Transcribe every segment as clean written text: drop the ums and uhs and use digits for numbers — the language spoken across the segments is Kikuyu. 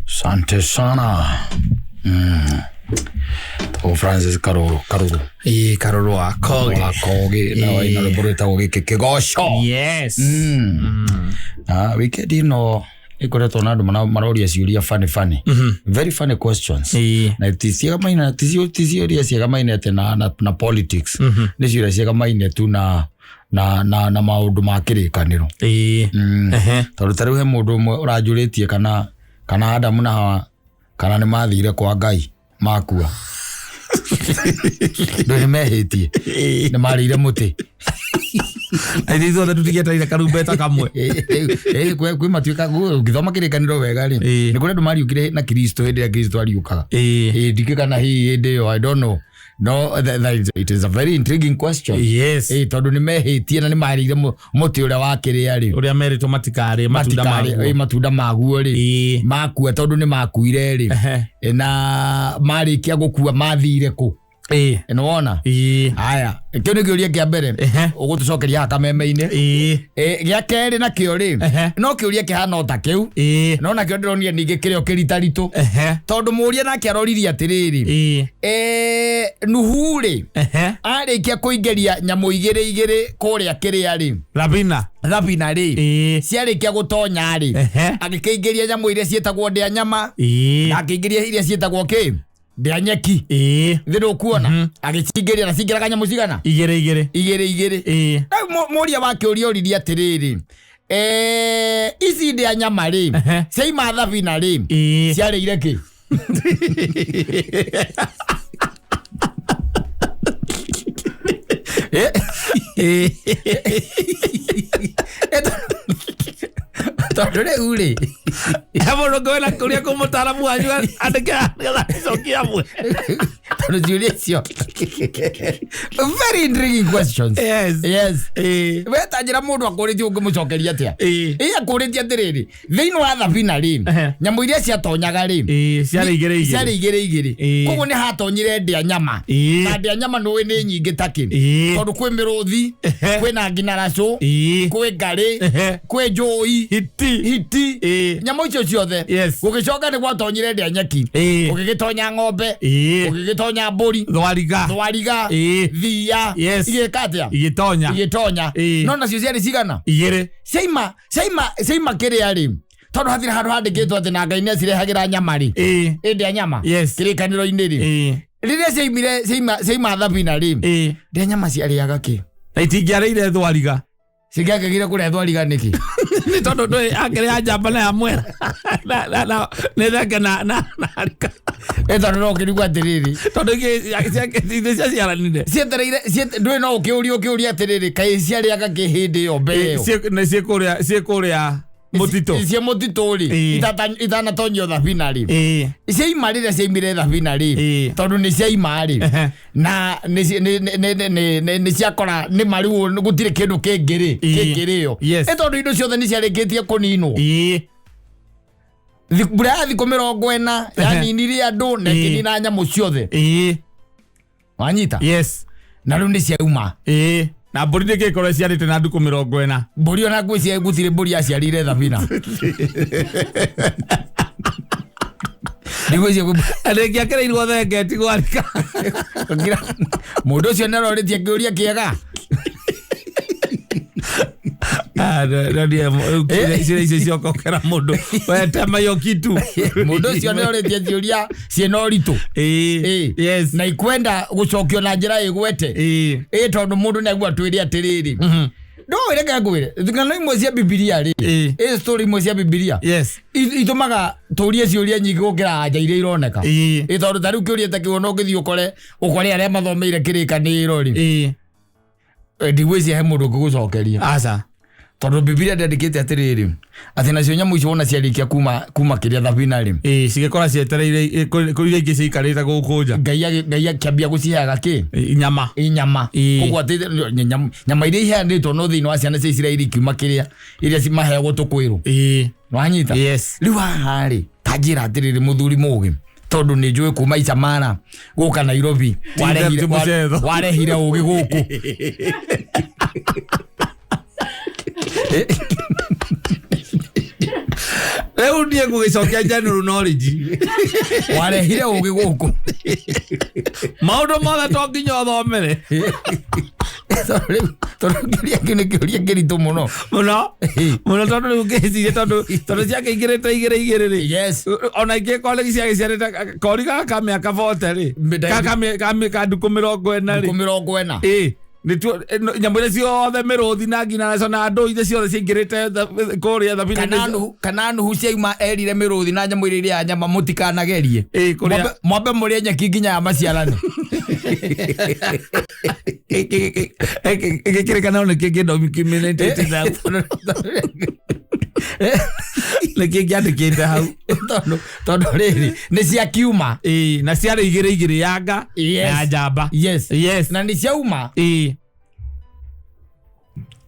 Sante sana. Tagwo Francis Karuru Karuru. Ĩĩ, Karũrũ wa Kogi. Wa Kogi na waina rwĩmbo rwĩtagwo gĩkĩ kĩgoco. Yes. Na weekend ĩno ĩkoretwo na andũ maroria ciũria funny funny. Very funny questions. Ĩĩ. Na ti ciegamaine ti ciũria ciegamaine atĩ na politics. Nĩ ciũria ciegamaine tu na maũndũ ma kĩrĩkanĩro. Ĩĩ. Ehe. Tondũ ta rĩu he mũndũ ũmwe ũranjũrĩtie kana Adamu na Hawa kana nĩ mathire kwa Ngai makua. Ndũĩ nĩ mehĩtie nĩ marĩire mũtĩ. Na ithuĩ ithuothe tũtigĩetereire karumbeta kamwe. Kwĩ matuĩka ũngĩthoma kĩrĩkanĩro wega rĩ, nĩ kũrĩ andũ mariũkire na Kristo hĩndĩ ĩrĩa Kristo ariũkaga. Ndikĩ kana hihi hĩndĩ ĩyo, I don't know. No, that is, it is a very intriguing question. Yes. Tondũ nĩ mehĩtie na nĩ marĩire mũtĩ ũrĩa wa kĩrĩa rĩ. Ũrĩa merĩtwo matikarĩe matunda Matikarĩe, maguo. Matunda maguo rĩ. Makua tondũ nĩ makuire rĩ. Na marĩkia gũkua mathire kũ? Nĩ wona? Haya, kĩu nĩ kĩũria kĩa mbere. Ũgũtũcokeria haha kameme-inĩ. Gĩa kerĩ nakĩo rĩ, no kĩũria kĩhana o ta kĩu. No nakĩo ndĩronire ningĩ kĩrĩ o kĩritaritũ. Tondũ mũũria nake aroririe atĩrĩrĩ. Nuhu rĩ, arĩkia kũingĩria nyamũ igĩrĩ igĩrĩ kũrĩa kĩrĩa rĩ. Thabina. Thabina rĩ. Ciarĩkia gũtonya rĩ. Agĩkĩingĩria nyamũ iria ciĩtagwo ndĩa nyama. Na akĩingĩria iria ciĩtagwo kĩ? Ndĩa nyeki. Thĩ ndũkuona? Agĩcingĩria na cingĩraga nyamũ cigana? Igĩrĩ igĩrĩ. Igĩrĩ igĩrĩ. Rĩu mũũria wa kĩũria oririe atĩrĩrĩ. Ici ndĩa nyama rĩ, ciaima thabina rĩ, ciarĩire kĩ? Tondũ rĩu rĩ, He mũndũ ũngĩ wĩna kĩũria kũ mũtaaramu wanyu andĩke nĩgetha acokie amwe. Tondũ ciũria icio very intriguing questions. Yes. Yes. We ta njĩra mũndũ akũrĩtie ũngĩmũcokeria atĩa? Akũrĩtie atĩrĩrĩ, thĩinĩ wa thabina rĩ, nyamũ iria ciatonyaga rĩ, Ciarĩ igĩrĩ igĩrĩ. Ciarĩ igĩrĩ igĩrĩ. Koguo nĩ hatonyire ndĩa nyama. Na ndĩa nyama nĩũĩ nĩ nyingĩ ta kĩ. Tondũ kwĩ mĩrũthi, kwĩna nginaracũ, kwĩ ngarĩ, kwĩ njũi, Hiti. hiti. Nyamũ icio ciothe. Yes. Gũgĩcoka nĩ gwatonyire ndĩa nyeki. Gũgĩgĩtonya ng'ombe. Gũgĩgĩtonya mbũri. Thwariga. Thwariga. Thiia. Yes. Igĩka atĩa? Igĩtonya. Igĩtonya. No nacio ciarĩ cigana? Igĩrĩ. Ciaima, ciaima, ciaima kĩrĩa rĩ. Tondũ hatirĩ handũ handĩkĩtwo atĩ na Ngai nĩ acirehagĩra nyama rĩ. Ĩndĩ ya nyama. Yes. Kĩrĩkanĩro-inĩ rĩ. Rĩrĩa ciaimire, ciaima, ciaima thabina rĩ. Ndĩa nyama ciarĩaga kĩ? Na itingĩarĩire thwariga. Cingĩakĩgire kũrĩa thwariga nĩkĩ? Nĩ tondũ ndũĩ akĩrĩa njamba na ya mwera. Na, na, na, nĩ thenge na, na, na harika. Tondũ no ũkĩrigwo atĩrĩrĩ. Tondũ ingĩ cia, cia, ciaranire. Cietereire, ndũĩ no ũkĩũrie, ũkĩũrie atĩrĩrĩ, kaĩ ciarĩaga kĩ hĩndĩ ĩyo mbere ĩyo? Nĩ ciĩ kũrĩa, ciĩ kũrĩa mũtitũ. Ciĩ mũtitũ rĩ, itanatonyio thabina rĩ. Ciaima rĩrĩa ciaimire thabina rĩ, tondũ nĩ ciaima rĩ, na nĩ ciakora nĩ ma rĩu gũtirĩ kĩndũ kĩngĩ rĩ, kĩngĩrĩo. Yes. Tondũ indo ciothe nĩ ciarĩkĩtie kũninwo. Mbura ya thikũ mĩrongo ĩna, yaninire andũ na ĩkĩnina nyamũ ciothe. Wanyita? Yes. Na rĩu nĩ ciauma. Na mbũri ndĩngĩkorwo ĩciarĩte na ndukũ mĩrongo ĩna. Mbũri ona ngwĩciria gũtirĩ mbũri yaciarire thabina. Ndigwĩciria gwĩ- Ndĩngĩakĩrĩirwo thenge tigwarĩka. Ngira, mũndũ ũcio nĩ arorĩtie kĩũria kĩega. Ciũria icio ciokokera mũndũ. We tema hiyo kitu. Mũndũ ũcio nĩ arorĩtie ciũria ciĩna ũritũ. Yes. Na ikwenda gũcokio na njĩra ĩgwete. Tondũ mũndũ nĩ aigua twĩre atĩrĩrĩ. No wĩre reke ngwĩre. Ng'ano imwe cia Bibilia rĩ. Story imwe cia Bibilia. Yes. Itũmaga tũrie ciũria nyingĩ gũkĩra anja iria ironeka. Tondũ ta rĩu kĩũria ta kĩu ona ũngĩthiĩ ũkore arĩa mathomeire kĩrĩkanĩro rĩ. Ndigwĩciria he mũndũ ũngĩgũcokeria. Aca. Tondũ Bibilia ndĩandĩkĩte atĩrĩrĩ, atĩ nacio nyamũ icio wona ciarĩkia kuma kĩrĩa thabina rĩ. Cigĩkora cietereire, kũrĩ iria ingĩ ciikarĩte gũkũ nja. Ngai Ngai akĩambia gũciheaga kĩ? Nyama. Nyama. Koguo atĩ, nyama iria iheanĩtwo no thĩinĩ wa ciana cia Isiraeli ikiuma kĩrĩa, iria maheagwo tũkwĩrwo. Wanyita? Yes. Rĩu haha rĩ, ta njĩra atĩrĩrĩ mũthuri mũgĩ, tondũ nĩ njũĩ kuma Isamara gũka Nairobi, Ti ti mũcetho. warehire ũgĩ gũkũ. Rĩu niĩ ngũgĩcokia general knowledge. Warehire ũgĩ gũkũ. Maũndũ mothe to nginya ũthomere. Tondũ kĩũria kĩu nĩ kĩũria kĩritũ mũno. Mũno mũno, tondũ rĩu ngĩciria tondũ ciakĩingĩrĩte igĩrĩ igĩrĩ rĩ. Yes. Ona ingĩ kori ciagĩciarĩte kori gaka ka mĩaka 40 rĩ, ka ndukũ 40 rĩ. Ndukũ 40. Ĩĩ. Nyamũ iria ciothe, mĩrũthi na nginya nacio na andũ ithe ciothe ciaingĩrĩte kũrĩa thabina. Kana Nuhu ciauma erire mĩrũthi na nyamũ iria irĩaga nyama mũtikanagerie. Ĩĩ, kũrĩa Mwambe mũrĩe nyeki nginya ya maciarane. Gĩkĩrĩkana nĩkĩ kĩndokiumĩrĩte hau, nĩkĩ kĩandĩkĩte hau? Tondũ rĩrĩ nĩ ciakiuma. Ĩĩ, na ciarĩ igĩrĩ igĩrĩ, yanga na njamba. Yes. Yes. Na nĩ ciauma. Ĩĩ.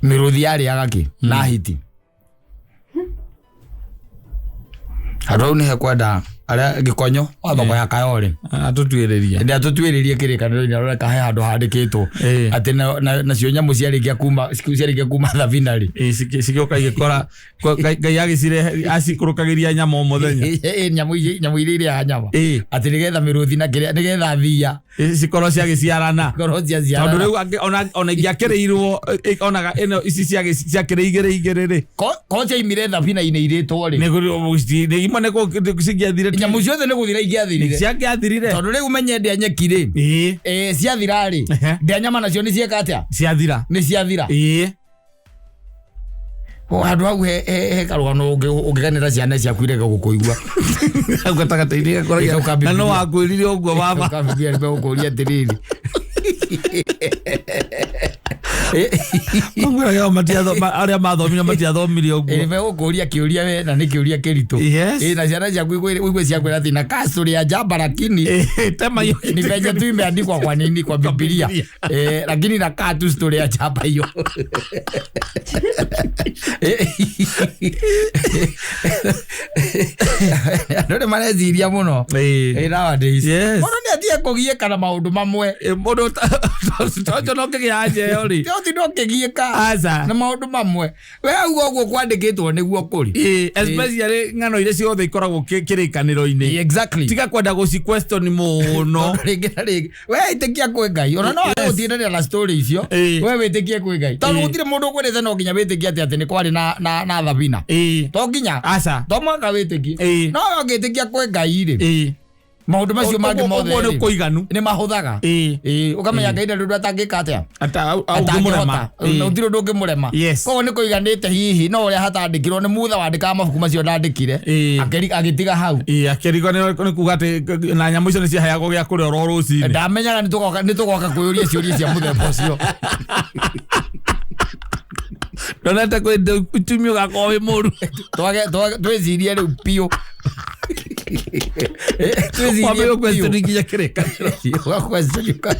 Mĩrũthi yarĩaga kĩ na hiti handũ hau nĩ hekwenda arĩa gĩkonyo wa thoko ya Kayole Atũtuĩrĩria. Ndĩ atũtuĩrĩrie kĩrĩkanĩro-inĩ arore ka he handũ handĩkĩtwo atĩ nacio nyamũ ciarĩkia kuma thabina rĩ. Ĩĩ, cigĩũka igĩkora Ngai agĩcirehe acikũrũkagĩria nyama o mũthenya. Ĩ, nyamũ iria irĩaga nyama. Ĩĩ. Atĩ nĩgetha mĩrũthi na kĩrĩa, nĩgetha thia Ĩĩ, cikorwo ciagĩciarana. Korwo ciaciarana. Tondũ rĩu ona ingĩakĩrĩirwo onaga ĩno ici ciakĩrĩ igĩrĩ igĩrĩ rĩ. Ko ciaimire thabina-inĩ irĩtwo rĩ. Nĩ imwe nĩ cingĩathire. Nyamũ ciothe nĩ gũthira ingĩathirire. Ciangĩathirire. Tondũ rĩu menye ndĩa nyeki rĩ. Ĩĩ. Ĩ, ciathira rĩ, ndĩa nyama nacio nĩ cieka atĩa? Ciathira. Nĩ ciathira. Ĩĩ. O, handũ hau he karũgano ũngĩganĩra ciana ciaku irege gũkũigua. Hau gatagatĩ-inĩ gakoragia. Ĩĩ, Na no wakwĩrire ũguo baba. Ũkambia nĩmegũkũria atĩrĩrĩ. Ũguo arĩa mathomire matiathomire ũguo. Ĩĩ, nĩmegũkũria kĩũria we na nĩ kĩũria kĩritũ. Yes. Ĩĩ, na ciana ciaku ũigue ciakwĩra atĩ na kasuri ya njamba lakini Ĩĩ, tema hiyo. Ni venye tu imeandikwa kwa nini, kwa Biblia. Biblia. Eh, lakini nakaa tu story ya njamba hiyo. Andũ nĩ mareciria mũno. Ĩĩ. Eh, nowadays. Yes. Mũndũ nĩ atige kũgiĩka na maũndũ mamwe. Ĩ, mũndũ tocio no kĩgĩa njeo rĩ. Ti no kĩgiĩka Aca. na maũndũ mamwe. We auga ũguo kwandĩkĩtwo nĩguo kũrĩ. Ĩ, especially ng'ano iria ciothe ikoragwo kĩrĩkanĩro-inĩ. Exactly. Tiga kwenda gũci question mũno. Rĩngĩ na rĩngĩ we ĩtĩkia kwĩ Ngai, ona no wage gũtindanĩra na story icio. Ĩĩ. We wĩtĩkie kwĩ Ngai, tondũ Ĩĩ. gũtirĩ mũndũ ũkwĩrĩte no nginya wĩtĩkie atĩ nĩ kwarĩ na thabina. Ĩĩ. To nginya. Aca. To mwaka wĩtĩkie. Ĩĩ. No we ũngĩtĩkia kwĩ Ngai rĩ, Ĩĩ. maũndũ macio mangĩ mothe Ũguo nĩ rĩ, kũiganu. nĩ mahũthaga. Ĩĩ. Ĩĩ, ũkamenya Ngai ndarĩ ũndũ atangĩka atĩa. Ũngĩmũrema. Atangĩhota. Gũtirĩ ũndũ ũngĩmũrema. Yes. Koguo nĩ kũiganĩte, hihi no ũrĩa hatandĩkirwo nĩ mutha wandĩkaga mabuku macio ndandĩkire. Ĩĩ. Agĩtiga hau. Ĩĩ, akĩrigwo nĩ kuga atĩ na nyamũ icio nĩ ciaheagwo gĩa kũrĩa oro rũcinĩ. Ndamenyaga nĩ tũgoka kwĩyũria ciũria cia mũthemba ũcio. Ndonete kwĩ uchumi ũgakorwo wĩ mũru. Twage twĩcirie rĩu biũ. Twĩcirie Wambe biũ. question nginya kĩrĩkanĩro. Ũga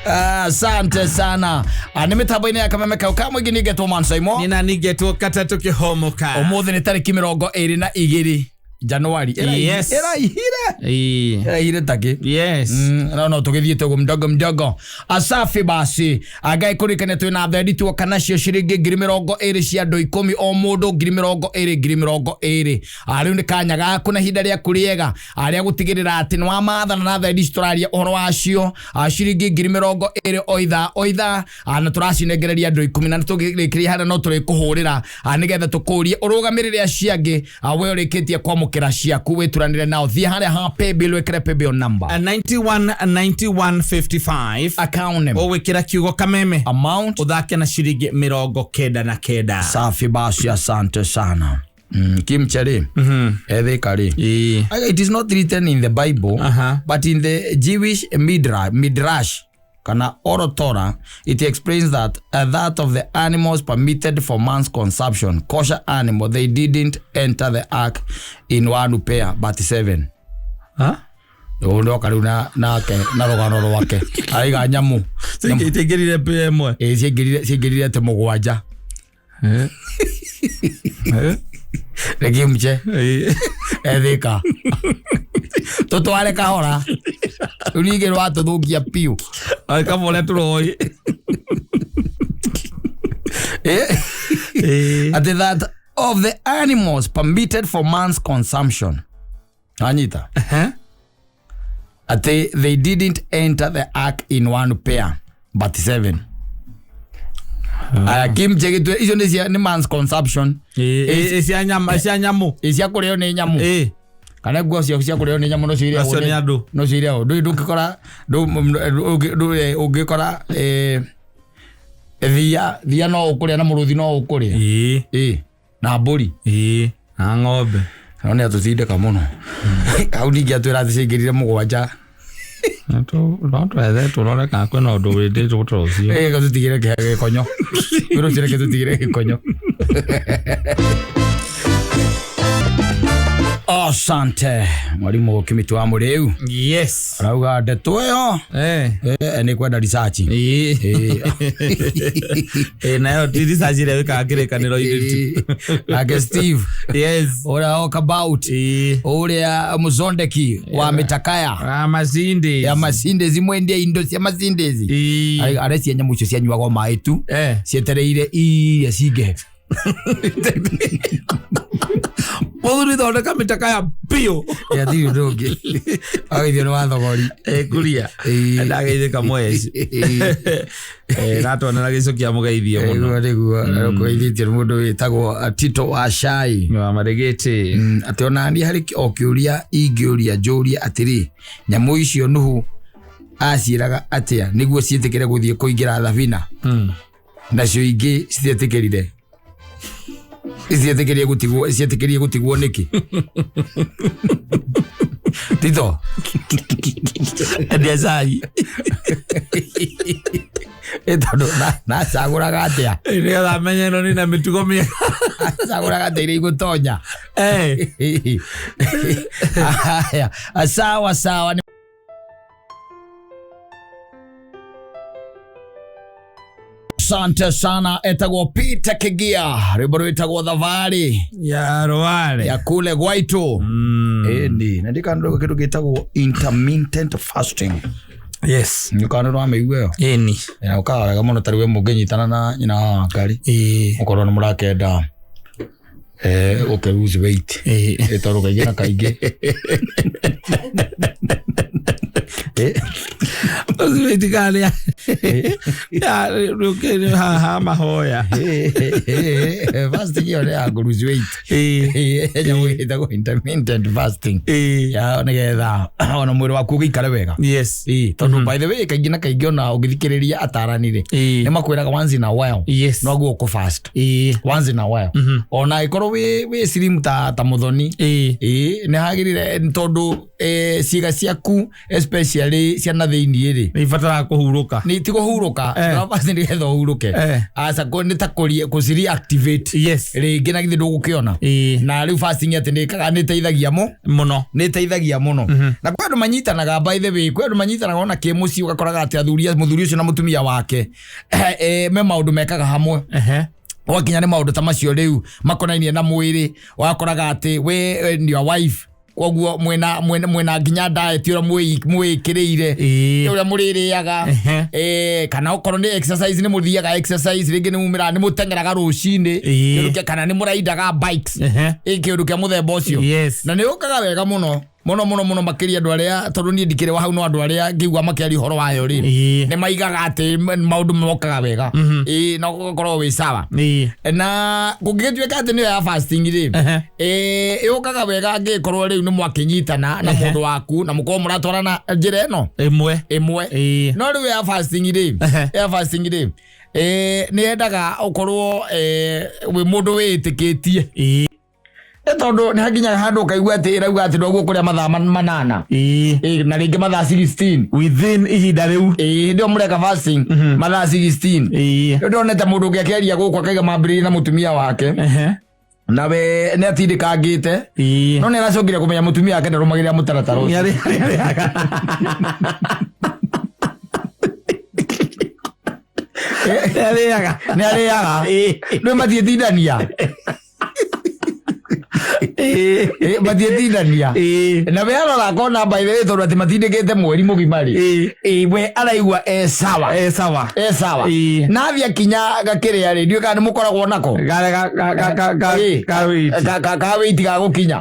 Ah, asante sana. Ah, nĩ mĩtambo-inĩ ya Kameme kau ka mũingĩ ningetwo Mansaimo. Nina ningetwo katatũ kĩhomoka. Ũmũthĩ nĩ tarĩki 22 Januari. Yes. Ĩraihire. Ĩĩ. Ĩraihire takĩ. Yes. No tũgĩthiĩte ũguo mdogo mdogo. Asafi basi angai kũrikane twĩna thendi tuoka nacio ciringi 20,000 cia andũ 10, o mũndũ 20,000, 20,000. Rĩu nĩ kanya gaku na ihinda rĩaku rĩega rĩa gũtigĩrĩra atĩ nĩ wamathana na thendi ici tũraria ũhoro wacio, ciringi 20,000 o ithaa o ithaa, na tũracinengereria andũ 10, na tũgĩrĩkĩria harĩa no tũrĩkũhũrĩra, nĩgetha tũkũrie ũrũgamĩrĩre acio angĩ. We ũrĩkĩtie kwamũkĩra ciaku wĩturanĩre nao, thiĩ harĩa ha paybill wĩkĩre paybill number 91 91 55. Account name. Ũgwĩkĩra kiugo Kameme. Amount. Ũthake na ciringi 99. Safi basi, asante sana. Kimcheri ethikari. Ĩĩ. It is not written in the Bible, but in the Jewish Midrash kana Oral Torah, it explains that that of the animals permitted for man's consumption, kosher animal, they didn't enter the ark in one pair but seven. Ha? Ndoka rĩu nake na rũgano rwake aiga nyamũ. Ciaingĩrire pĩa ĩmwe. Ĩ, ciaingĩrire atĩ mũgwanja. Reke mche. Ethika tũtware kahora, rĩu ningĩ rwatũthũkia piũ. Kaba ũrĩa tũroĩ. Eh. Atĩ that of the animals permitted for man's consumption, anyita atĩ they didn't enter the ark in one pair but seven. Aya, kimche gĩtwe icio nĩ cia nĩ man's consumption. Cia nyama, cia nyamũ. Ĩ, cia kũrĩo nĩ nyamũ. Kana nguo cio cia kũrĩo nĩ nyamũ nocio irĩagwo. Acio nĩ andũ. Nocio irĩagwo. Ndũngĩkora ũngĩkora thia thia no ũkũrĩa na mũrũthi no ũkũrĩa. Ĩ, na mbũri. Ĩ, na ng'ombe. No nĩ atũtindĩka mũno hau, ningĩ atwĩra atĩ ciaingĩrire mũgwanja. No twethe tũrore kana kwĩna ũndũ wĩndĩtwo ta ũcio. Ĩ, tũtigĩre gĩkonyo wĩra ũcio, reke tũtigĩre gĩkonyo. Asante mwalimu Kimitu wa Mũrĩu. Yes. Arauga ndeto ĩyo nĩ kwenda research. Nayo ti research ĩrĩa wĩkaga kĩrĩkanĩro-inĩ tu. Nake Steve ũrĩa walkabout, ũrĩa mũzondeki wa mĩtakaya Ah, macindi. Ya macindezi, mwendia indo cia macindezi. Arecia nyamũ icio cianyuagwo maĩ tu cietereire iria cingĩhe. Mũthuri, thondeka mĩtakaya biũ. Atirĩ ũndũ ũngĩ ageithio nĩ wa thogori. Kuria ndageithĩka mweci natuonera gĩcokia mũgeithie mũno. Nĩguo nĩguo kũgeithĩtio nĩ mũndũ wĩtagwo Tito wa Shai. Wa Marĩgĩtĩ. Atĩ ona niĩ harĩ o kĩũria ingĩũria, njũrie atĩrĩ, nyamũ icio Nuhu aciĩraga atĩa nĩguo ciĩtĩkĩre gũthiĩ kũingĩra thabina, nacio ingĩ citietĩkĩrire, cietĩkĩrie gũtigwo, cietĩkĩrie gũtigwo nĩkĩ? Tito. Endia cai. Ĩ, tondũ nacagũraga atĩa? Nĩgetha menye ĩno nĩ na mĩtugo mĩega. Acagũraga atĩa iria igũtonya? Haya, sawa sawa. Asante sana, etagwo Peter Kigia, rwimbo rwĩtagwo Thabarĩ Ya rware. Ya kule gwaitũ. Ĩni na ndikana kĩndũ gĩtagwo intermittent fasting. Yes. Nĩũkana rwamĩigua ĩyo? Ĩni. Na ũkaga wega mũno, tarĩu we mũngĩnyitana na nyina wa Wangari, ũkorwo nĩ mũrakenda ũke lose weight. Tondũ kaingĩ na kaingĩ Ũcio rĩũkĩrĩ haha mahoya. Fasting ĩyo nĩ ya kũ lose weight. Nyamũ ĩtagwo intermittent fasting ya nĩgetha ona mwĩrĩ waku ũgĩikare wega. Tondũ by the way, kaingĩ na kaingĩ ona ũgĩthikĩrĩria atarani rĩ, nĩ makwĩraga once in a while noguo ũkũ fast once in a while, ona ĩkorwo wĩ slim ta mũthoni. Nĩ hagĩrĩire nĩ tondũ ciĩga ciaku, especially ciana thĩiniĩ rĩ, Nĩ ibataraga kũhurũka. Nĩ ti kũhurũka. Fasting nĩgetha ũhurũke. Aca, nĩ ta kũci reactivate rĩngĩ, na githĩ ndũgũkĩona? Na rĩu fasting atĩ nĩ ĩkaga, nĩ ĩteithagia mũ Mũno. Nĩ ĩteithagia mũno. Na kwĩ andũ manyitanaga, by the way, kwĩ andũ manyitanaga ona kĩmũciĩ, ũgakoraga atĩ athuri, mũthuri ũcio na mũtumia wake me maũndũ mekaga hamwe. Gwakinya nĩ maũndũ ta macio rĩu makonainie na mwĩrĩ, wakoraga atĩ we and your wife koguo mwena nginya diet ũrĩa mwĩkĩrĩire, ũrĩa mũrĩrĩaga, kana okorwo nĩ exercise, nĩ mũthiaga exercise rĩngĩ, nĩ mumĩraga, nĩ mũteng'eraga rũcinĩ, kana nĩ mũraindaga bikes, kĩũndũ kĩa mũthemba ũcio. Na nĩ ũkaga wega mũno mũno mũno mũno makĩria andũ arĩa, tondũ niĩ ndikĩrĩ wa hau, no andũ arĩa ngĩigua makĩaria ũhoro wayo rĩ, nĩ maigaga atĩ maũndũ mokaga wega, na ũgakorwo wĩ sawa. Na kũngĩgĩtuĩka atĩ nĩyo ya fasting rĩ, ĩũkaga wega angĩkorwo rĩu nĩ mwakĩnyitana na mũndũ waku na mũkorwo mũratwarana njĩra ĩno ĩmwe. Ĩmwe. No rĩu ya fasting rĩ, ya fasting rĩ, nĩ yendaga ũkorwo wĩ mũndũ wĩĩtĩkĩtie. Nĩ tondũ nĩ hakinyaga handũ ũkaigua atĩ ĩrauga atĩ ndwaguo kũrĩa mathaa 8. Na rĩngĩ mathaa 16. Within ihinda rĩu. Hĩndĩ ĩyo mũreka fasting mathaa 16. Rĩu ndonete mũndũ ũngĩ akĩaria gũkũ akaiga mambĩrĩrie na mũtumia wake, nawe nĩ atindĩkangĩte, no nĩ aracokire kũmenya mũtumia wake ndarũmagĩrĩra mũtaratara ũcio. Nĩarĩaga. Nĩarĩaga. Nĩ arĩaga. Rĩu matiĩtindania. Matiĩtindania. Na we arora akona, by the way, tondũ atĩ matindĩkĩte mweri mũgima rĩ, we araigua e sawa. E sawa. E sawa. Na athiĩ akinya gakĩrĩa rĩ, ndiũĩ kana nĩ mũkoragwo nako. Gare ga ga ga ga ga ga weight. Ka weight ga gũkinya,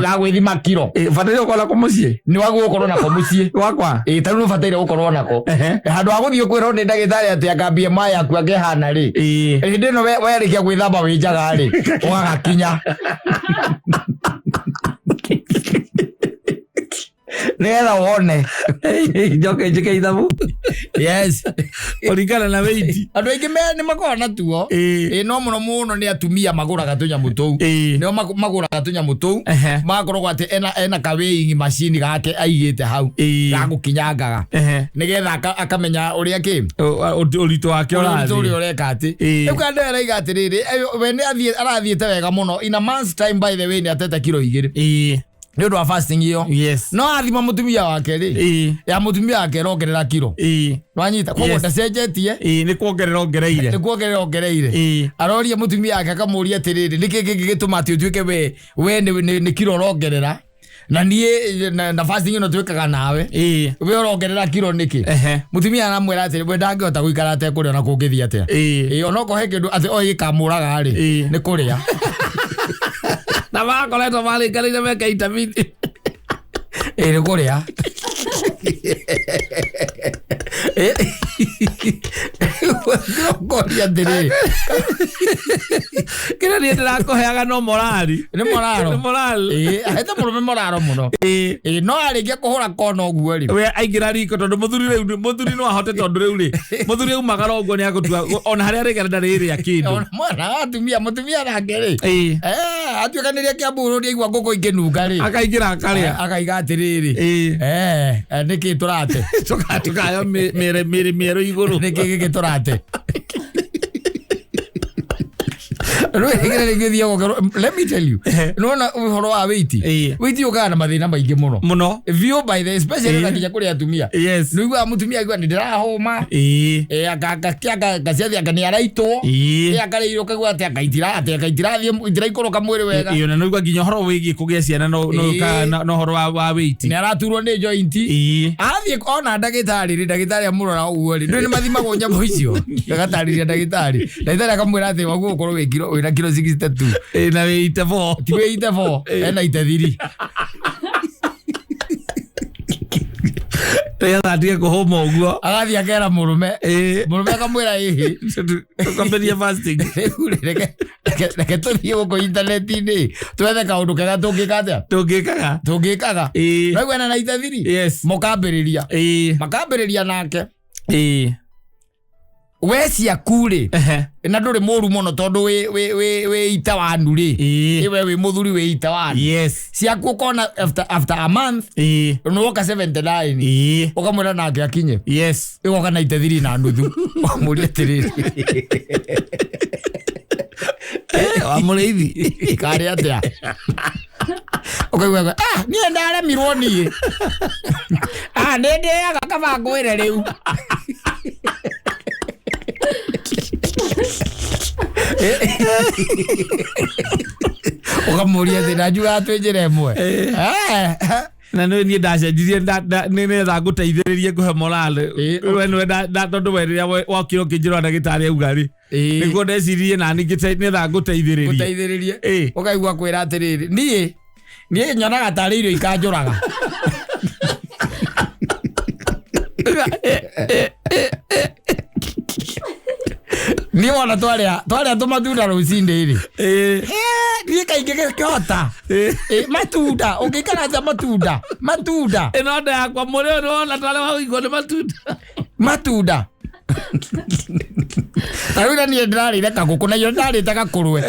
ga gwĩthima kiro. Bataire gũkorwo nako mũciĩ. Nĩ wagwo gũkorwo nako mũciĩ. Gwakwa. Ĩ, tarĩu nĩ ũbataire gũkorwo nako handũ ha gũthiĩ kwĩrwo nĩ ndagĩtarĩ atĩ anga BMI yaku angĩhana rĩ. Hĩndĩ ĩno werĩkia gwĩthamba wĩ njaga rĩ, ũgagakinya nĩgetha wone. Njoke njĩke ithabu. Yes. Kũringana na weight. Andũ aingĩ nĩ makoragwo natuo. Ĩ, no mũno mũno nĩ atumia magũraga tũnyamũ tũu. Nĩo magũraga tũnyamũ tũu. Magakoragwo atĩ ena ka weighing machine gake aigĩte hau ga gũkinyangaga nĩgetha akamenya ũrĩa kĩ Ũritũ wake ũritũ ũrathiĩ. ũrĩa ũreka atĩ. Rĩu kana araiga atĩrĩrĩ, we nĩ arathiĩte wega mũno. In a month's time, by the way, nĩ atete kiro 2 nĩ ũndũ wa fasting ĩyo. No athima mũtumia wake rĩ, ya mũtumia wake ĩrongerera kiro. Nwanyita? Koguo ndacenjetie. Nĩ kuongerera ongereire. Nĩ kuongerera ongereire. Aroria mũtumia wake, akamũria atĩrĩrĩ, nĩkĩ kĩngĩ gĩtũma atĩ ũtuĩke we nĩ kiro ũrongerera na niĩ na fasting ĩno twĩkaga nawe, we ũrongerera kiro nĩkĩ? Mũtumia aramwĩra atĩrĩ, we ndangĩhota gũikara atekũrĩa ona kũngĩthiĩ atĩa. Ĩ, onokorwo he kĩndũ atĩ o gĩkamũraga rĩ, nĩ kũrĩa. Na makoretwo marĩkanĩire meke intermittent. Ĩ, nĩ kũrĩa. Ngoria atĩrĩrĩ, Kĩrĩa niĩ ndĩrakũheaga no morali. Nĩ moraro. Nĩ morali. Ĩ, ahete mũrũme moraro mũno. Ĩ, no arĩkia kũhũra kona ũguo rĩ, We aingĩra riko, tondũ mũthuri rĩu, mũthuri no ahote, tondũ rĩu rĩ, mũthuri aumagara ũguo nĩ agũtua ona harĩa arĩgera ndarĩrĩa kĩndũ. Ona mwana wa atumia, mũtumia nake rĩ, atuĩkanĩria Kĩambu aigua ngũkũ ikĩnunga rĩ, Akaingĩra akarĩa. Akaiga atĩrĩrĩ, nĩkĩ tũrate? Tũkayo mĩrĩ mĩerũ igũrũ. Nĩkĩ gĩkĩ tũrate? Rĩu rĩngĩ thiaga, let me tell you, nĩwona ũhoro wa weight, weight ũkaga na mathĩna maingĩ mũno. Mũno. View by the especially na nginya kũrĩ atumia. Nĩũiguaga mũtumia aigua nĩ ndĩrahũma. Ngaciathi anga nĩ araitwo. Akarĩirwo ũkaigua atĩ anga atĩ anga itirathiĩ, itiraikũrũka mwĩrĩ wega. Ona no igua nginya ũhoro wĩgiĩ kũgĩa ciana no ũkaga na ũhoro wa weight. Nĩ araturwo nĩ joint. Athiĩ ona ndagĩtarĩ rĩ, ndagĩtarĩ amũrora ũguo rĩ, ndũĩ nĩ mathimagwo nyamũ icio, agatarĩria ndagĩtarĩ, ndagĩtarĩ akamwĩra atĩ waguo gũkorwo wĩ kiro, wĩna kiro 62. Na wĩ 84. Ti wĩ 84, ena 83. Nĩgetha atige kũhũma ũguo. Agathiĩ akera mũrũme. Mũrũme akamwĩra, ĩhĩ, Tũkambĩrĩria fasting. Rĩu rĩ, reke tũthiĩ gũkũ intaneti-inĩ twethe kaũndũ kega tũngĩka atĩa. Tũngĩkaga. Tũngĩkaga. Raigua ena na 83. Mũkambĩrĩria. Makambĩrĩria nake. We ciaku rĩ, na ndũrĩ mũru mũno tondũ wĩ ita wanu rĩ. We wĩ mũthuri wĩ ita wanu. Ciaku ũkona after a month nĩwoka 79. Ũkamwĩra nake akinye. Ĩgoka na 83 na nuthu, ũkamũria atĩrĩrĩ, Wa mũrĩithi. Karĩ atĩa? Ũkaigua, ah, niĩ ndaremirwo, niĩ, ah, nĩ ndĩaga kaba ngwĩre rĩu. Ũkamũria atĩ na njugaga twĩ njĩra ĩmwe. Na nĩ niĩ ndacenjirie nĩgetha ngũteithĩrĩrie ngũhe morale. We nĩwe tondũ we rĩrĩa wokire ũkĩnjĩra ndagĩtarĩ auga rĩ, nĩguo ndeciririe nani nĩgetha ngũteithĩrĩrie. Gũteithĩrĩrie. Ũkaigua kwĩra atĩrĩrĩ, niĩ nyonaga tarĩ irio ikanjũraga. Niĩ wona twarĩa tũmatunda rũcinĩ rĩ, niĩ kaingĩ gĩkĩhota. Matunda ũngĩikara atĩa, matunda, matunda. Ĩno nda yakwa mũrĩ ũyũ nĩwona tarĩ wa nĩ matunda. Matunda ta rĩu na niĩ ndĩrarĩire kagũkũ na iyo ndarĩte gakũrwe.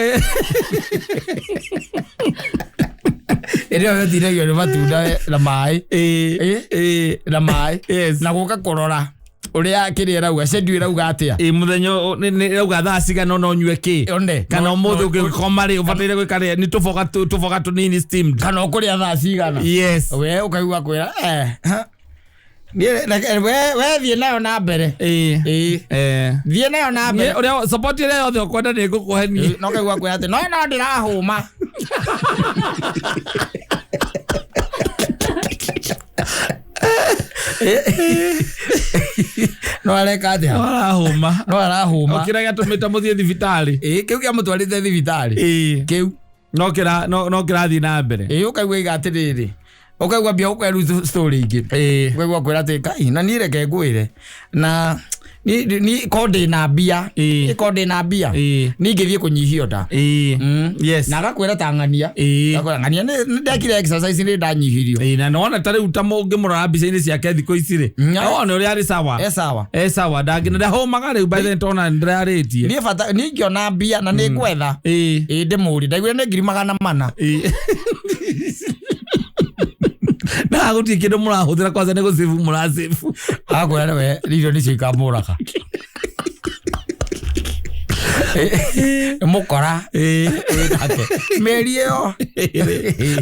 Ĩrĩa yotindagio nĩ matunda na maĩ. Na maĩ. Na gũka kũrora ũrĩa kĩrĩa ĩrauga, schedule ĩrauga atĩa. Ĩ, mũthenya ĩrauga thaa cigana no ũnyue kĩ. One. Kana ũmũthĩ ũngĩkoma rĩ, ũbataire gwĩka rĩ, nĩ tũboga tũboga tũnini steamed. Kana ũkũrĩa thaa cigana. We ũkaigua kwĩra, ha. Niĩ we thiĩ nayo na mbere. Thiĩ nayo na mbere. Ũrĩa support ĩrĩa yothe ũkwenda nĩ ngũkũhe niĩ. No kaigua kwĩra atĩ no ndĩrahũma. No areka atia? No arahũma. No arahũma. O kĩrĩa gĩatũmĩte mũthiĩ thibitarĩ. Ĩĩ, kĩu kĩamũtwarĩte thibitarĩ. Ĩĩ. Kĩu. No kĩra no no kĩrathiĩ na mbere. Ĩĩ, ũkaigua iga atĩrĩrĩ, ũkaigua mbia ũkeru story ingĩ. Ĩĩ. Ũkaigua kwĩra atĩ kai na niĩ reke ngwĩre na ni ni ko ndĩna mbia. Ĩĩ. Ko ndĩna mbia. Ĩĩ. Niĩ ingĩthiĩ kũnyihio nda. Ĩĩ. Yes. Na agakwĩra ta ng'ania. Ĩĩ. Agakwĩra ng'ania nĩ ndekire exercise nĩ ndanyihirio. Ĩĩ, na nĩwona ta rĩu ta mũngĩmũrora mbica-inĩ ciake thikũ ici rĩ, nĩwona ũrĩa arĩ sawa. E sawa. E sawa, ndangĩ ndahũmaga rĩu by the time ndĩrarĩtie. Niĩ bata niĩ ingĩona mbia na nĩ ngwetha. Ĩĩ. Ĩĩ, ndĩmũrie. Ndaiguire nĩ 400,000. Ĩĩ. Na gũtirĩ kĩndũ mũrahũthĩra kwanza nĩ gũcĩbu mũracĩbu. Agakwĩra nĩwe irio nĩcio ikamũraga. Mũkora. Ĩĩ. Wĩnake. Mĩeri ĩyo.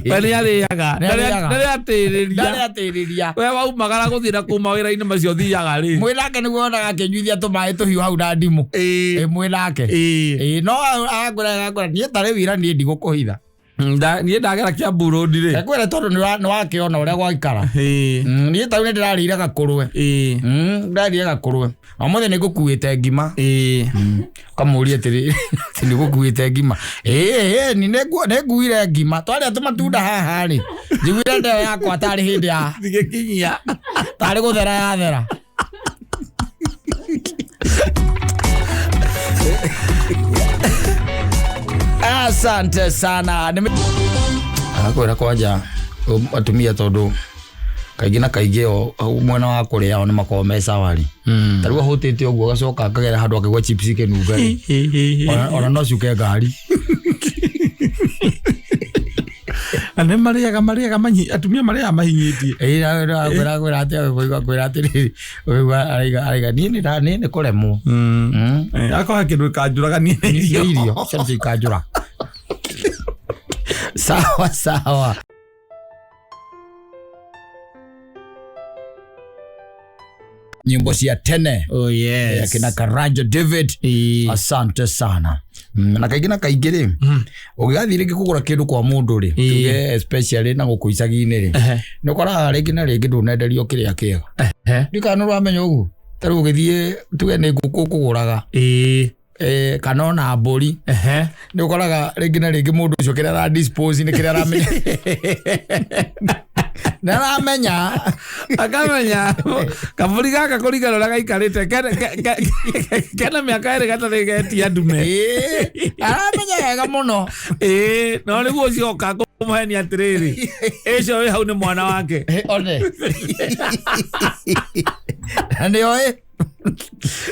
We nĩ arĩaga. Nĩ arĩaga. Ndarĩ atĩrĩria. Ndarĩ atĩrĩria. We waumagara gũthiĩ na kũu mawĩra-inĩ macio ũthiaga rĩ. Mwĩnake nĩguo wonaga akĩnyuithia tũmaĩ tũhiũ hau na ndimũ. Ĩĩ. Ĩ mwĩnake. Ĩĩ. Ĩĩ, no agakwĩra niĩ ta rĩu ira niĩ ndigũkũhitha. Niĩ ndagera Kiambu Road rĩ. Ekwĩra tondũ nĩwakĩona ũrĩa gwaikara. Ĩĩ. Niĩ ta rĩu nĩndĩrarĩire gakũrwe. Ĩĩ. Ndĩrarĩire gakũrwe. Ũmũthĩ nĩngũkuĩte ngima. Ĩĩ. Ũkamũria atĩrĩ, atĩ nĩgũkuĩte ngima. Ĩĩ, ĩĩ, nĩnguire ngima. Twarĩa tũmatunda haha rĩ. Njiguire ndeo yakwa tarĩ hĩndĩ ya Ndigĩkinyia. tarĩ gũthera yathera. Asante sana. Agakwĩra kwanja atumia tondũ kaingĩ na kaingĩ o mwena wa kũrĩa o nĩ makoragwo me sawa rĩ. Ta rĩu ahũtĩte ũguo agacoka akagera handũ akĩgua chips ikĩnunga rĩ. Ona no ciũke ngari. Na nĩ marĩaga atumia marĩaga mahinyĩtie. Ĩĩ, akwĩra atĩ akwĩra atĩrĩrĩ, ũkaigua araiga niĩ nĩ kũremwo. Akoha kĩndũ gĩkanjũraga niĩ nĩ irio. Irio, cio nĩcio ikanjũra. Sawa sawa. Nyimbo cia tene. Oh yes. Akina Karanja David. Asante sana. Na kaingĩ na kaingĩ rĩ, ũgĩgathiĩ rĩngĩ kũgũra kĩndũ kwa mũndũ rĩ, tuge especially na gũkũ icagi-inĩ rĩ, nĩ ũkoraga rĩngĩ na rĩngĩ ndũnenderio kĩrĩa kĩega. Ndiũĩ kana nĩ ũramenya ũguo. Ta rĩu ũgĩthiĩ tuge nĩ ngũkũ ũkũgũraga. Kana ona mbũri. Nĩ ũkoraga rĩngĩ na rĩngĩ mũndũ ũcio kĩrĩa ara dispose nĩ kĩrĩa aramenya. Nĩ aramenya. Akamenya. Kabũri gaka kũringana ũrĩa gaikarĩte, kena mĩaka ĩrĩ gatarĩ getia ndume. Aramenya wega mũno. Ĩĩ, no nĩguo ũcio oka kũmũhenia atĩrĩrĩ, ũcio wĩ hau nĩ mwana wake. One. Na nĩ oĩ.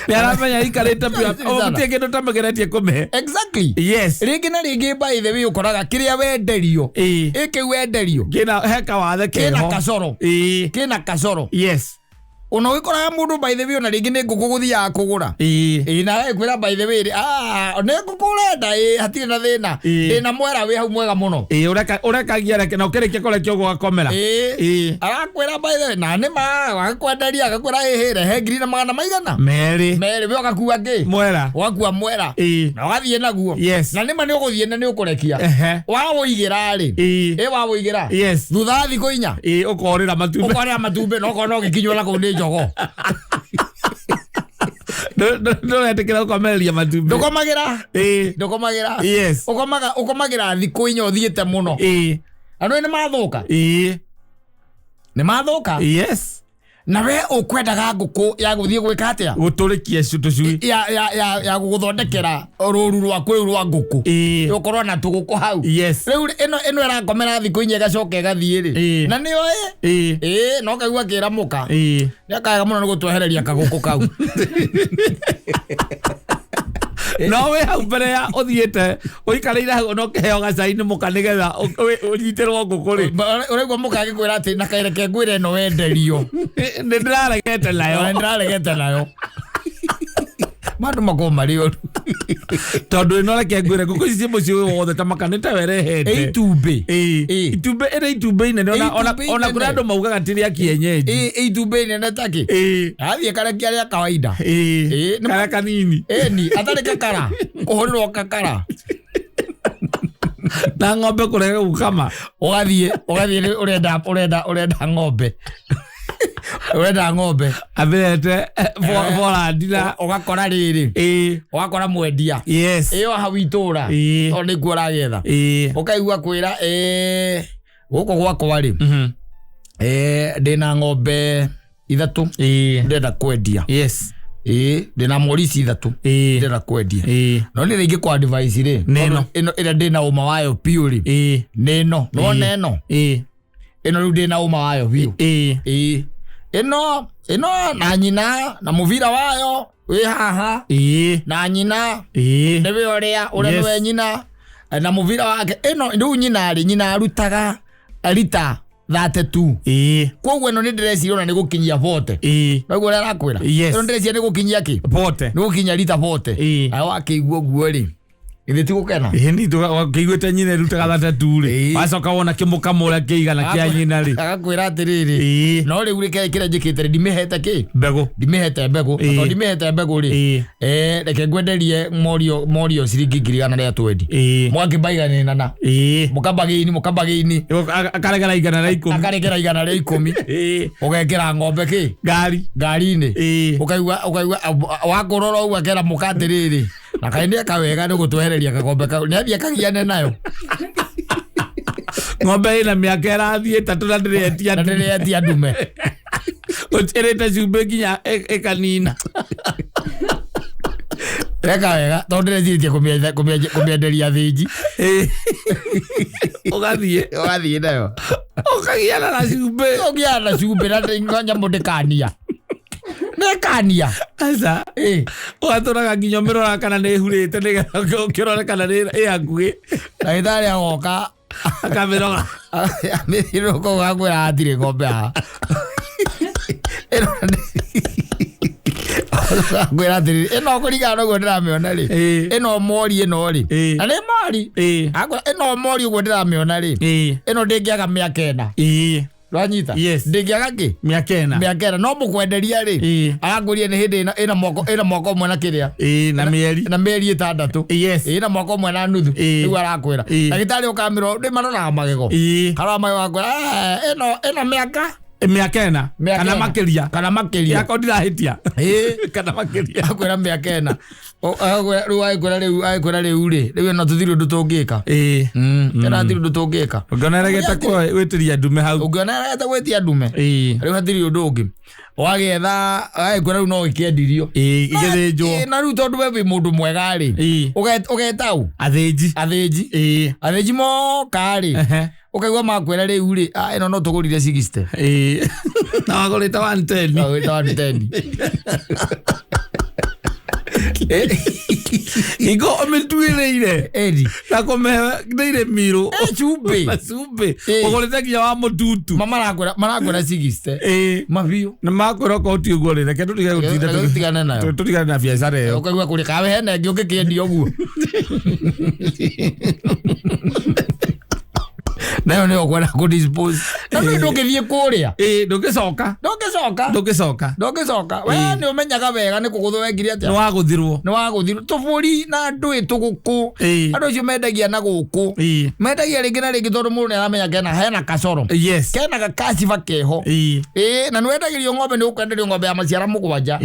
Nĩ aramenya aikarĩte biũ, gũtirĩ kĩndũ ũtamũgeretie kũmĩhe. Exactly. Yes. Rĩngĩ na rĩngĩ by the way ũkoraga kĩrĩa wenderio. Ĩĩ. Ĩ kĩu wenderio. Kĩna he kawathe Kĩna keho. kacoro. Ĩĩ. Kĩna kacoro. Yes. Ona ũgĩkoraga mũndũ by the way ona rĩngĩ nĩ ngũkũ gũthiaga kũgũra. Ĩĩ. Ĩĩ, na agĩkwĩra by the way rĩ, nĩ ngũkũ ũrenda, ĩĩ, hatirĩ na thĩna. Ĩĩ. Ndĩna mwera wĩ hau mwega mũno. Ĩĩ, ũrekagia reke na ũkĩrĩkia kũrekia ũguo ũgakomera. Ĩĩ. Ĩĩ. Arakwĩra by the way, na nĩ ma, agakwenderia, agakwĩra ĩhĩ, rehe ngiri na magana maigana. Merĩ. Merĩ, we ũgakua ngĩ? Mwera. Ũgakua mwera. Ĩĩ. Na ũgathiĩ naguo. Yes. Na nĩ ma nĩ ũgũthiĩ na nĩ ũkũrekia. Waũigĩra rĩ. Ĩĩ. Ĩ, waũigĩra. Yes. Thutha wa thikũ inya. Ĩĩ, ũkorĩra matumbĩ. Ũkorĩra matumbĩ, na ũkona ũgĩkinywo na kũu nĩ njogo. Ndũretĩkĩra gũkomereria matumbĩ. Ndũkomagĩra. Ĩĩ. Ndũkomagĩra. Yes. Ũkomagĩra thikũ inya ũthiĩte mũno. Ĩĩ. Andũ nĩ mathũka. Ĩĩ. Nĩ mathũka. Yes. Na we ũkwendaga ngũkũ ya gũthiĩ gwĩka atĩa? Gũtũrĩkia tũcui. Ya gũgũthondekera rũru rwaku rũu rwa ngũkũ. Ĩĩ. Ũkorwo na tũgũkũ hau. Yes. Rĩu ĩno ĩrakomera thikũ inya ĩgacoka ĩgathiĩ rĩ. Ĩĩ. Na nĩyo ĩ? Ĩĩ. Ĩĩ, no kaigua akĩra mũka. Ĩĩ. Nĩakaga mũno nĩ gũtwehereria kagũkũ kau. No wĩ hau mbere ya ũthiĩte ũikarĩire hau ona ũkĩheo gacai nĩ mũka nĩgetha ũnyitĩrwo ngũkũ rĩ. Ũraigua mũka agĩkwĩra atĩ na kaireke ngwĩre ĩno wenderio. Nĩ ndĩraregete nayo. Nĩ ndĩraregete nayo. Mandũ makorwo marĩ oru. Tondũ ĩno reke ngwĩre ngũkũ ici ciĩ mũciĩ ũyũ wothe ta maka nĩ ta werehete. Ĩ itumbĩ. Ĩ. Ĩ. Itumbĩ ĩrĩ itumbĩ inene, Ĩ itumbĩ ona kũrĩ inene. andũ maugaga ti rĩa kienyeji. Ĩ, ĩ itumbĩ inene ta kĩ? Ĩ. Athiĩ karekia rĩa kawaida. Ĩ. Ĩ, nĩ Karĩa kanini. Ĩni, atarĩ kakara. Kũhũrĩrwo kakara. Na ng'ombe kũrega gũkama. Ũgathiĩ ũrenda ng'ombe. Ũrenda ng'ombe. Amĩrete Borandi na ũgakora rĩrĩ. Ũgakora mwendia. Yes. Ĩyo hau itũra. Tondũ nĩkuo ũragetha. Ũkaigua kwĩra gũkũ gwakwa rĩ. Ndĩna ng'ombe ithatũ. Ndĩrenda kwendia. Yes. Ndĩna mori ici ithatũ. Ndĩrenda kwendia. No nĩ rĩngĩ kwa advice rĩ. Nĩ ĩno. Ĩno ĩrĩa ndĩna ũma wayo biũ rĩ. Nĩ ĩno. Nĩwona ĩno? Ĩno rĩu ndĩna ũma wayo biũ. Ĩno ĩno na nyina na mũbira wayo wĩ haha. Na nyina. Nĩwe ũrĩa nĩwe nyina na mũbira wake. Ĩno rĩu nyina rĩ, nyina arutaga rita 32. Koguo ĩno nĩ ndĩreciria ona nĩ gũkinyia 40. Noguo ũrĩa arakwĩra. Ĩno ndĩreciria nĩ gũkinyia kĩ? 40. Nĩ gũkinyia rita 40. Nawe wakĩigua ũguo rĩ, githĩ ti gũkena? Ĩĩ, wakĩiguĩte nyina ĩrutaga 32 rĩ. Wacoka wona kĩmũkamo ũrĩa kĩigana kĩa nyina rĩ. Agakwĩra atĩrĩrĩ. No rĩu rĩ, kĩrĩa njĩkĩte rĩ, ndimĩhete kĩ? Mbegũ. Ndimĩhete mbegũ. Tondũ ndimĩhete mbegũ rĩ. Reke ngwenderie morio ciringi 120,000. Mwakĩmbaiganĩnana. Mũkambagĩini. Akaregera 110. Akaregera 110. Ũgekĩra ng'ombe kĩ? Ngari. Ngari-inĩ. Ũkaigua wakũrora ũguo akera mũka atĩrĩrĩ. Na kaĩ nĩ eka wega nĩ gũtwehereria kagombe kau. Nĩ athiĩ akagiane nayo. Ng'ombe ĩna mĩaka ĩrathiĩ ĩtatũ na ndĩretia Na ndĩretia ndume. Ũtĩrĩte cumbĩ nginya ĩkanina. Eka wega tondũ ndĩrecirĩtie kũmĩenderia thĩnji. Ũgathiĩ. Ũgathiĩ nayo. Ũkagiana na cumbĩ. Ũkagiana na cumbĩ na nyamũ ndĩkania. Nĩkania. Aca. Ũgatũraga nginya ũmĩrora kana nĩ ĩhurĩte nĩgetha ũkĩrore kana nĩ ĩ hakuhĩ. Ndagĩtarĩ agoka. Akamĩrora. Amĩthiũrũrũka ũguo agakwĩra hatirĩ ng'ombe haha. Akwĩra atĩrĩrĩ, ĩno kũringana na ũguo ndĩramĩona rĩ. Ĩno mori ĩno rĩ. Na nĩ mori. Akwĩra ĩno mori ũguo ndĩramĩona rĩ. Ĩno ndĩngĩaga mĩaka ĩna. Rwanyita? Yes. Ndĩngĩaga kĩ? Mĩaka ĩna. Mĩaka ĩna. No mũkwenderia rĩ. Arakũria nĩ hĩndĩ ĩna mwaka ũmwe na kĩrĩa. Na mĩeri. Na mĩeri ĩtandatũ. Yes. Ĩna mwaka ũmwe na nuthu. Nĩguo arakwĩra. Ndagĩtarĩ ũkamĩrora, nĩ maroraga magego. Karora magego akwĩra, ĩno mĩaka. Mĩaka ĩna. Kana makĩria. Kana makĩria. Yakwa ndirahĩtia. Kana makĩria. Akwĩra mĩaka ĩna. Rĩu agĩkwĩra rĩu rĩ, rĩu ĩno tũtirĩ ũndũ tũngĩka. Ĩno hatirĩ ũndũ tũngĩka. Ũngĩona ĩregete gwĩtĩria ndume hau. Ũngĩona ĩregete gwĩtia ndume. Rĩu hatirĩ ũndũ ũngĩ. Ũgagĩetha, agĩkwĩra rĩu no ĩkĩendirio. Ĩgĩthĩnjwo. Na rĩu tondũ we wĩ mũndũ mwega rĩ. Ũgeta ũ? Athĩnji. Athĩnji. Athĩnji moka rĩ. Ũkaigua makwĩra rĩu rĩ, ĩno no tũgũrire 60. Na wagũrĩte 110. Wagũrĩte 110. Ingo ũmĩtuĩrĩire. Na kũmĩhe ndĩire mirũ. Cumbĩ. Na cumbĩ. Ũgũrĩte nginya wa mũtutu. Marakwĩra 60. Mabiũ. Na makwĩra okorwo ti ũguo rĩ, reke tũtige gũtinda Tũtigane nayo. Tũtigane na biacara ĩyo. Ũkaigua kũrĩ kawe hena ĩngĩ ũngĩkĩendia ũguo. Nayo nĩyo ũkwenda kũ dispose. Na nĩ ndũngĩthiĩ kũrĩa. Ndũngĩcoka. Ndũngĩcoka. Ndũngĩcoka. We nĩ ũmenyaga wega nĩ kũgũthwo wekire atĩa. Nĩ wagũthirwo. Nĩ wagũthirwo. Tũbũri na ndũĩ tũgũkũ. Andũ acio mendagia na gũkũ. Mendagia rĩngĩ na rĩngĩ tondũ mũndũ nĩ aramenya kena hena kacoro. Yes. Kena gakaciba keho. Na nĩ wendagĩrio ng'ombe nĩ ũkwenderio ng'ombe ya maciara mũgwanja.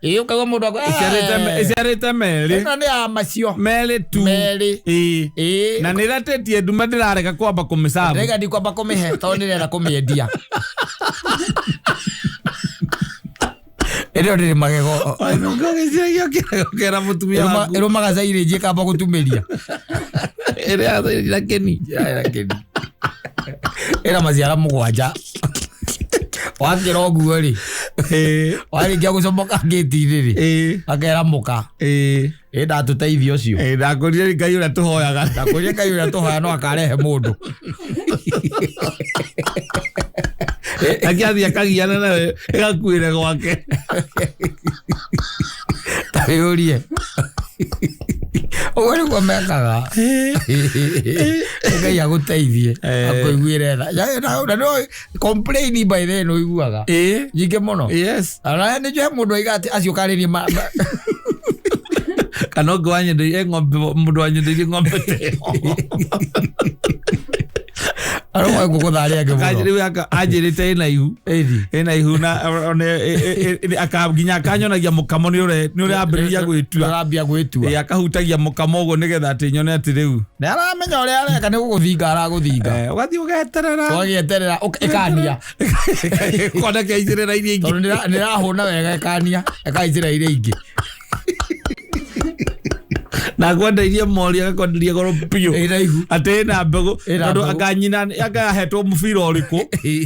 Ũkaigua mũndũ akwĩra, Ĩciarĩte merĩ. Ĩno nĩ ya macio. Merĩ tu. Merĩ. Na nĩ ĩratĩtie ndume ndĩrarega kwamba kũmĩcabu. Ndĩraiga ndikwamba kũmĩhe tondũ ndĩrenda kũmĩendia. Ĩno ndĩrĩ magego. Ũkĩra mũtumia waku. Ĩrũmaga cairĩnji ĩkamba gũtumĩria. Ĩrĩa cairĩnji na kĩni. Ĩrĩa kĩni. Ĩna maciara mũgwanja. Wakĩra ũguo rĩ. Warĩkia gũcomoka ngĩti-inĩ rĩ. Akera mũka. Ndatũteithia ũcio. Ndakũrire Ngai ũrĩa tũhoyaga. Ndakũrire Ngai ũrĩa tũhoyaga no akarehe mũndũ. Akĩathiĩ akagiana nayo ĩgakuĩre gwake. Ta wĩyũrie. Ũguo nĩguo mekaga. Ngai agũteithie. Akũiguĩre tha. Na no complain by then ũiguaga. Nyingĩ mũno. Yes. Ona nĩ njũĩ mũndũ oiga atĩ acio karĩrie Kana ũngĩ wanyendeirie ng'ombe, mũndũ wanyendeirie ng'ombe ta ĩyo. Arũme ngũkũ arĩa angĩ mũno. Rĩu anjĩrĩte ĩna ihu. Ĩni. Ĩna ihu na one nginya akanyonagia mũkamo nĩ ũrĩa ambĩrĩria gwĩtua. Arambia gwĩtua. Ĩ, akahutagia mũkamo ũguo nĩgetha atĩ nyone atĩ rĩu. Nĩ aramenya ũrĩa areka, nĩ gũgũthinga aragũthinga. Ũgathiĩ ũgeterera. Ũgagĩeterera ĩkania. Kona kĩaicĩrĩra iria ingĩ. Tondũ nĩrahũna wega ĩkania, ĩkaicĩra iria ingĩ. Na akwendeirie mori, agakwenderia goro biũ. Ĩna ihu. Atĩ ĩna mbegũ. Ĩna Tondũ mbegũ. anga nyina anga yahetwo mũbira ũrĩkũ.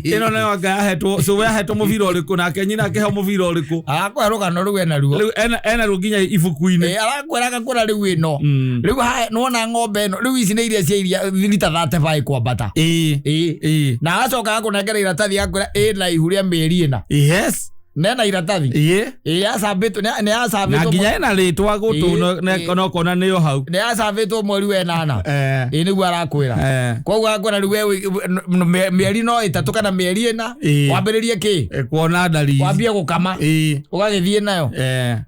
Ĩno nayo anga yahetwo, cũwe yahetwo mũbira ũrĩkũ, nake nyina akĩheo mũbira ũrĩkũ. Arakwĩra rũgano rũu ena ruo. Rĩu ena ruo nginya ibuku-inĩ. Arakwĩra agakwĩra rĩu ĩno. Rĩu haha nĩwona ng'ombe ĩno, rĩu ici nĩ iria cia iria rita 35 kwambata. Ĩĩ. Na agacoka agakũnengera iratathi agakwĩra ĩna ihu rĩa mĩeri ĩna. Yes. Nena iratathi. Ĩĩ. Ĩĩ, yacambĩtwo, nĩ Na yacambĩtwo nginya ĩna rĩtwa gũtũ Ĩĩ, no kona nĩyo hau. nĩ yacambĩtwo mweri wa ĩnana. Ĩĩ, nĩguo arakwĩra. Koguo arakwĩra rĩu we mĩeri no ĩtatũ kana mĩeri ĩna, wambĩrĩrie kĩ? Kuona ndariri. Wambie gũkama. Ũgagĩthiĩ nayo.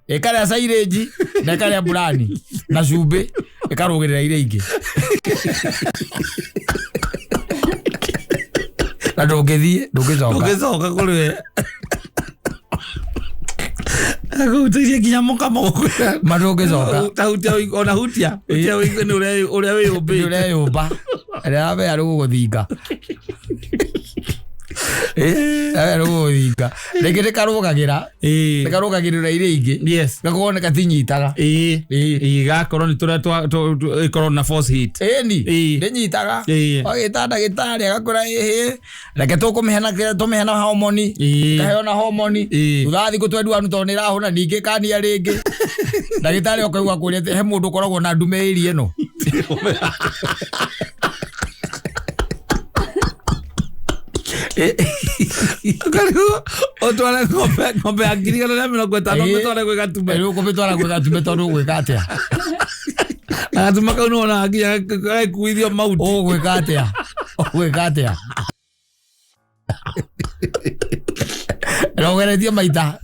Ĩkarĩa silage na ĩkarĩa burani na cumbĩ, ĩkarũgĩrĩra iria ingĩ. Na ndũngĩthiĩ, ndũngĩcoka. Ndũngĩcoka kũrĩ we. Agũhutĩirie nginya mũkamo gũkwĩra. Ma ndũngĩcoka. Ta hutia ona hutia. Hutia ũigue nĩ ũrĩa wĩyũmbĩte. Nĩ ũreyũmba. Ĩrĩa yambea rĩu gũgũthinga. Ĩĩ, rĩu gũgũthinga. Rĩngĩ nĩkarũgagĩra. Nĩkarũgagĩrĩra iria ingĩ. Yes. Gakorwo nĩ gatinyitaga. Ĩĩ. Ĩĩ, gakorwo nĩ tũrĩa ĩkorwo na force hit. Ĩni. Ĩĩ. Ndĩnyitaga. Ĩĩ. Ũgagĩta ndagĩtarĩ agakwĩra ĩhĩ. Reke tũmĩhe na homoni. Ĩĩ. Kaheo na homoni. Ĩĩ. Thutha wa thikũ 21 tondũ nĩrahũna ningĩ kania rĩngĩ. Ndagĩtarĩ ũkaigua kũria atĩ he mũndũ ũkoragwo na ndume ĩri ĩno. Ũkarigwo ũtware ng'ombe ya 150,000 ũmĩtware gwĩ gatume. Rĩu ũkũmĩtwara gwĩ gatume tondũ ũgwĩka atĩa? Na gatume kau nĩwonaga nginya gagĩkuithio mahuti. Ũgwĩka atĩa? Ũgwĩka atĩa? Na ũgeretie maita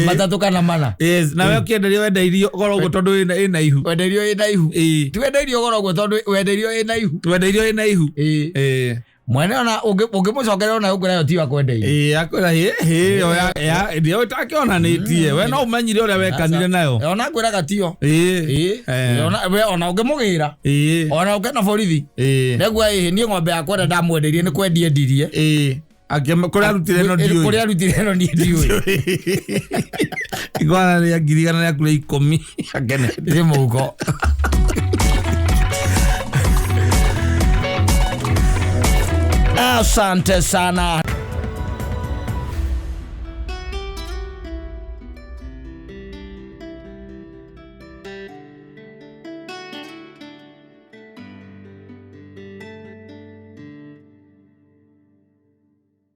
matatũ kana mana. Yes, na we ũkĩenderio wendeirio goro ũguo tondũ ĩna ihu. Wendeirio ĩna ihu. Ĩĩ. Ti wendeirio goro ũguo tondũ wendeirio ĩna ihu. Wendeirio ĩna ihu. Ĩĩ. Mwene ona ũngĩmũcokerera ona ũkwĩra yo tiwe akwendeirie. Ĩĩ, akwĩra hĩ, hĩ, yo ya, ndio ũtakĩonanĩtie. We no ũmenyire ũrĩa wekanire nayo. Ona akwĩraga tiyo. Ĩĩ. Ĩĩ. Ona we ona ũngĩmũgĩra. Ĩĩ. Ona ũke na borithi. Ĩĩ. Nĩguo ĩhĩ niĩ ng'ombe yakwa ĩrĩa ndamwendeirie nĩ kwendia endirie. Ĩĩ. Kũrĩa arutire ĩno ndiũĩ. Kũrĩa arutire ĩno niĩ ndiũĩ. Igwana rĩa 110,000 akenete. Nĩ mũhuko. Asante sana.